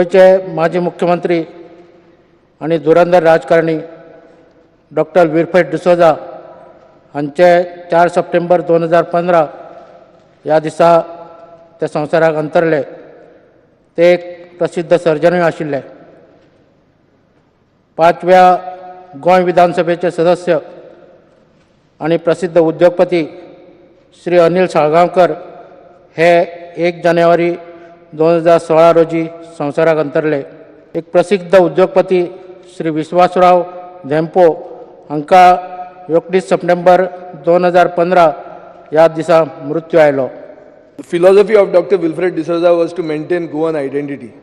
गोंयचे माजी मुख्यमंत्री आनी धुरंधर राजकारणी डॉक्टर विल्फ्रेड डिसोजा हांचे 4 सप्टेंबर 2015 ह्या दिसा ते संवसाराक अंतरले. ते एक प्रसिद्ध सर्जनूय आशिल्ले. 5व्या गोंय विधानसभेचे सदस्य आनी प्रसिद्ध उद्योगपती श्री अनिल साळगांवकर हे 1 जानेवारी 2016 रोजी संवसाराक अंतरले. एक प्रसिद्ध उद्योगपती श्री विश्वासराव धेंपो हांकां 29 सप्टेंबर 2015 ह्या दिसा मृत्यू आयलो. The philosophy of Dr. Wilfred D'Souza was to maintain Goan identity.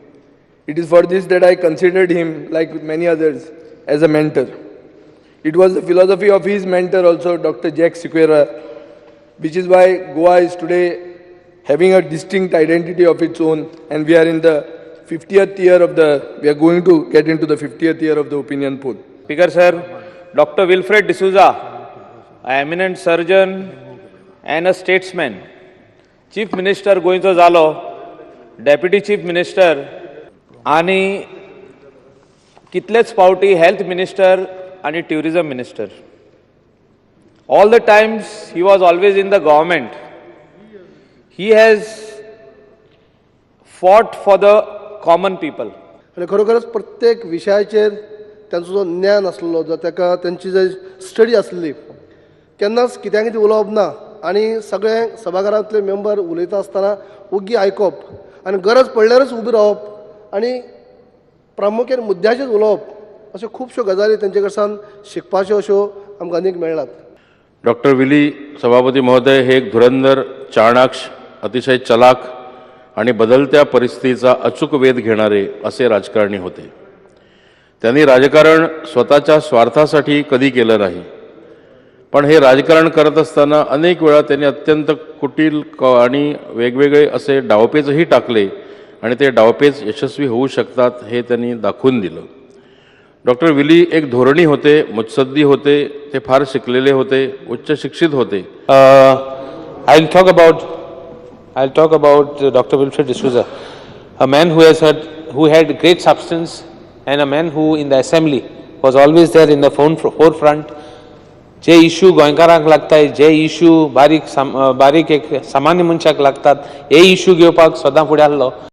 It is for this that I considered him, like many others, as a mentor. It was the philosophy of his mentor also, Dr. Jack Sequeira, which is why Goa is today having a distinct identity of its own, and we are in the 50th year of the, we are going to get into the 50th year of the opinion poll. Speaker sir, Dr. Wilfred D'Souza, an eminent surgeon and a statesman, Chief Minister गोंयचो जालो, Deputy Chief Minister आनी कितलेच फावटी health minister आनी tourism minister. All the times he was always in the government. He has fought for the common people. आनी खरोखरच प्रत्येक विशयाचेर तांचो जो ज्ञान आसलो, जो ताका तांची जे स्टडी आसली, केन्नाच कित्याक कितें उलोवप ना आनी सगळे सभाघरांतले मेंबर उलयता आसतना ओगी आयकप आनी गरज पडल्यारच उबी रावप आनी प्रामुख्यान मुद्द्याचेर उलोवप, अश्यो खुबश्यो गजाली तांचे कडल्यान शिकपाच्यो अश्यो आमकां आनीक मेळ्ळात. डॉक्टर विली सभापती महोदय हे एक धुरंधर, चाणाक्ष, अतिशय चलाक आणि बदलत्या परिस्थितीचा अचूक वेध घेणारे असे राजकारणी होते. त्यांनी राजकारण स्वतःच्या स्वार्थासाठी कधी केलं नाही, पण हे राजकारण करत असताना अनेक वेळा त्यांनी अत्यंत कुटील आणि वेगवेगळे असे डावपेचही टाकले आणि ते डावपेच यशस्वी होऊ शकतात हे त्यांनी दाखवून दिलं. डॉक्टर विली एक धोरणी होते, मुत्सद्दी होते, ते फार शिकलेले होते, उच्च शिक्षित होते. I'll talk about Dr. Wilfred D'Souza, a man who had great substance and a man who in the assembly was always there in the forefront. J issue गोंयकारांक लागताय, जे इशू बारीक बारीक एक सामान्य मनशाक लागतात, हे इशू घेवपाक सदां फुडें आसलो.